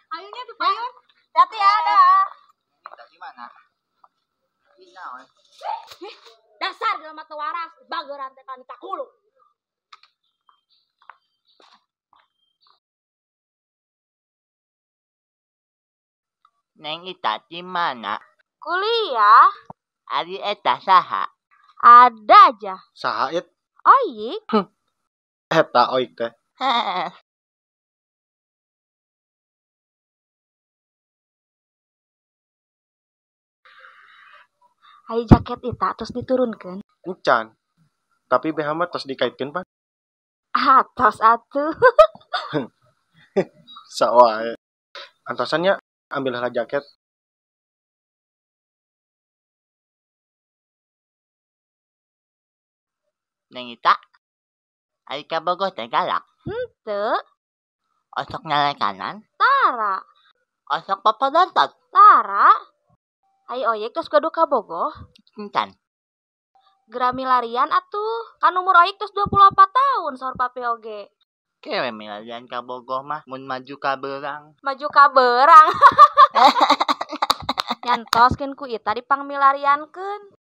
Ayunya tuh payun. Hati ya, dah. Di mana? Dasar jelema teu waras, bageran teh ka nikakulu. Neng Ita di mana? Kuliah. Ari eta saha? Ada aja. Saha it? Oik. Eta oik teh. Ai jaket Ita terus diturunkan. Encan. Tapi BH mah tos dikaitkeun pan. Atos atuh. Sawae. Antosannya ambil heula jaket. Neng Ita, ari ka Bogor teh galak. Henteu. Osok nyalekanan? Tara. Osok popodontot? Tara. Ai oyek tos gaduh ka Bogoh? Encan. Geura milarian atuh. Kan umur oyek tos 24 tahun saur papi oge. Kewe milarian ka Bogoh mah mun maju ka beurang. Maju ka beurang. Nyantoskeun ku Ita dipangmilariankeun.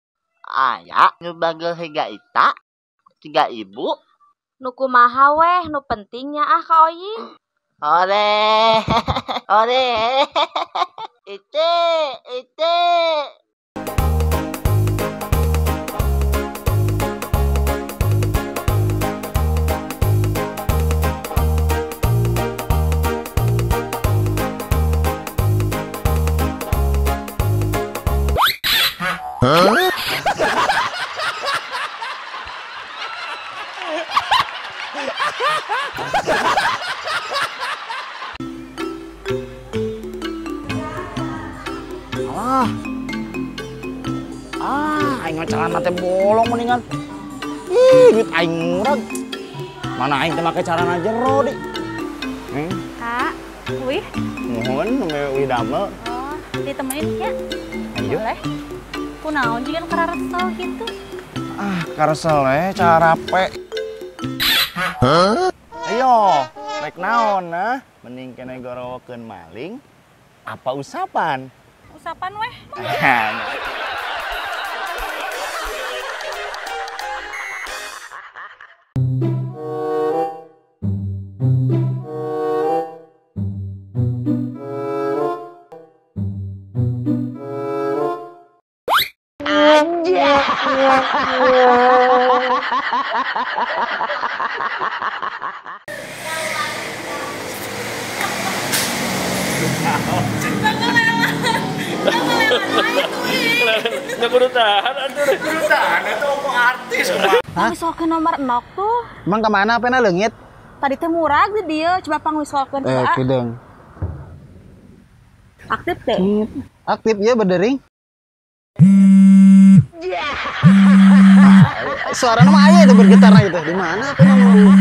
Aya nu bageur higa Ita, siga ibu. Nu kumaha weh nu penting nyaah ka oyek. Ore. Ore. Ite, ite. Huh? Aing mah celana teh bolong mendingan. Ih, duit aing murag. Mana aing teh make celana jero di. Kak, wih. Nuhun, nu wih damel. Oh, ditemenin ya? Ayo. Boleh. Kunaon jiga nu kararesel gitu? Ah, karesel we carape. Hah? Ayo, rek naon nah? Mending kene gorowokeun maling apa usapan? Usapan weh. Kudu tahan atuh. Kudu tahan atuh kok artis kumaha. Pangwisolkeun nomor 0 tuh. Emang ka mana apena leungit? Tadi teh murag di dieu, coba pangwisolkeun heula. Kideng. Aktif teh. Aktif ya berdering. Suara nama aya itu bergetar gitu. Di mana apena nomor?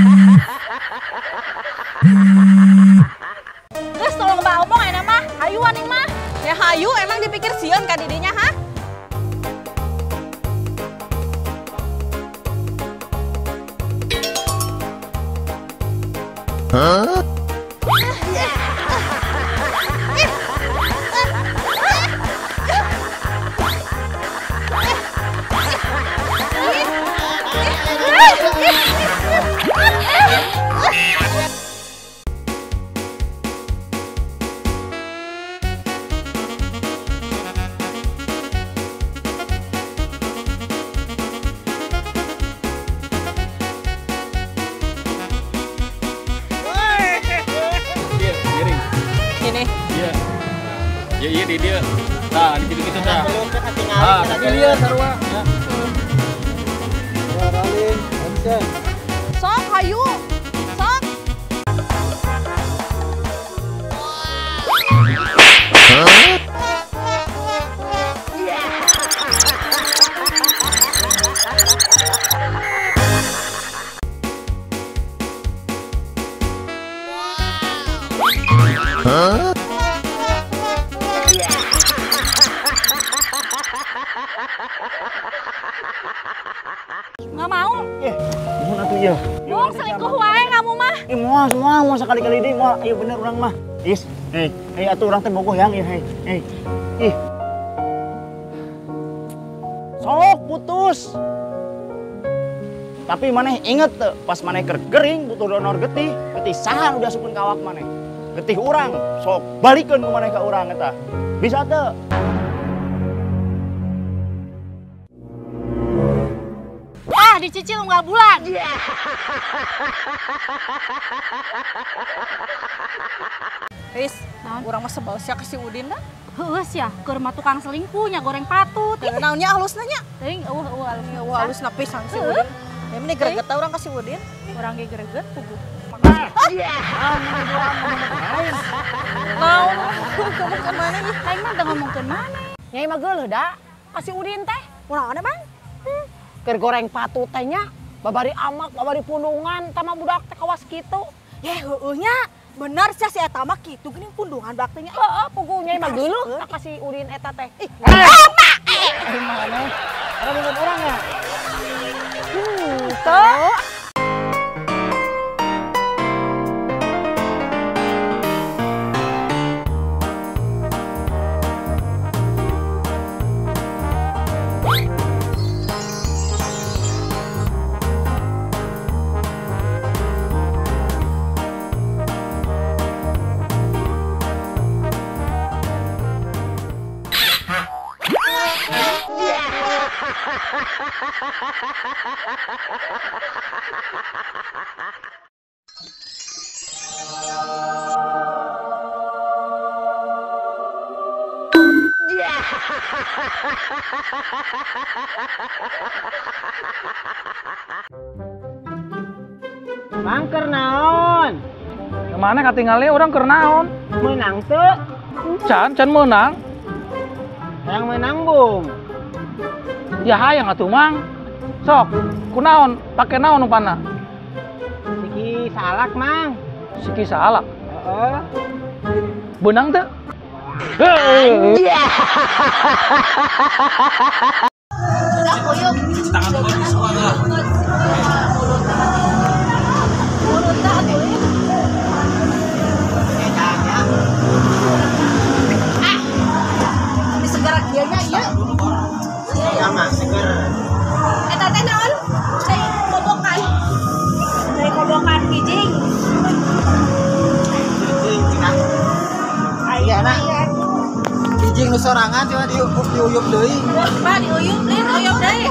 Geus tolong mbak omong ayeuna mah. Hayu aning mah. Ya hayu emang dipikir sieun ka didinya ha? Huh? Ya iya di dia. Nah, di gitu-gitu tah. Ah, tapi lihat sarua. Ya. Rolling, action. Sok hayu. Sok. Huh? Huh? Enggak mau. Mohon atuh ya. Bung selingkuh wae kamu mah. Ih moal semua mau sekali-kali deui moal. Ayo bener urang mah. Is, hei, hei atuh urang teh bogoh yang ieu hei. Hei. Ih. Sok putus. Tapi maneh inget teu, pas maneh keur gering butuh donor getih, getih saha nu diasupkeun ka awak maneh? Getih urang, sok balikeun ku maneh ka urang eta. Bisa teu? Ah, dicicil unggal bulan. Riz, urang mah sebel sia ka si Udin dah. Heueuh sia, keur mah tukang selingkuh nya goreng patut. Naon nya alusna nya? Teuing eueuh eueuh alusna. Eueuh alusna pisan si Udin. Ya meni greget urang ka si Udin. Urang ge greget puguh. Naon ngomongkeun maneh ih? Aing mah teu ngomongkeun maneh. Nyai mah geuleuh da ka si Udin teh. Kunaon emang? Keur goreng patut teh nya, babari amak, babari pundungan, tama budak teh kawas kitu. Yeh heueuh nya. Bener sia si eta mah kitu geuning pundungan budak teh nya. Heeh, puguh nyai mah geuleuh ka si Udin eta teh. Ih, maneh. Ada bukan urang ya? Tuh. Mang keur naon? Mana katingali urang keur naon? Meunang teu? Can, can meunang. Hayang meunang, Bung. Ya hayang atuh, Mang. Sok, kunaon? Pake naon upana? Siki salak, Mang. Siki salak? Heeh. Beunang teu? Ini segera kieu nya ieu. Sama seger. Eta teh naon? Cai kobokan. Cai kobokan kijing. Kijing cenah. Iya nak. Kijing nu sorangan cuma diuyup deui. Pak diuyup deui, uyup deui.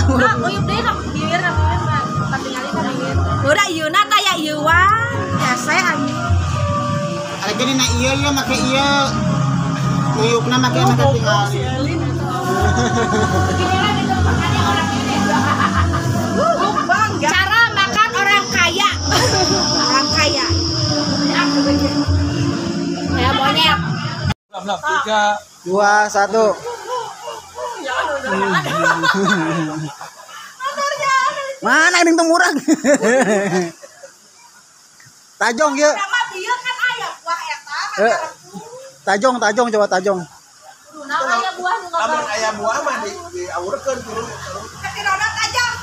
Pak uyup deui ka bibir ka bibir mah. Katingali ka bibir. Udah ieuna tah ya ieuan. Hese anjing. Ada gini na ieu ieu make ieu. Uyupna make na katingali. Cara makan orang kaya. Orang kaya. Ya monyet. 3, 2, 1. Mana ini temurang? Tajong ya. Tajong, tajong coba tajong. Nah, aya buah nu Lamun aya buah mah di diawurkeun kudu. Ketirona tajong.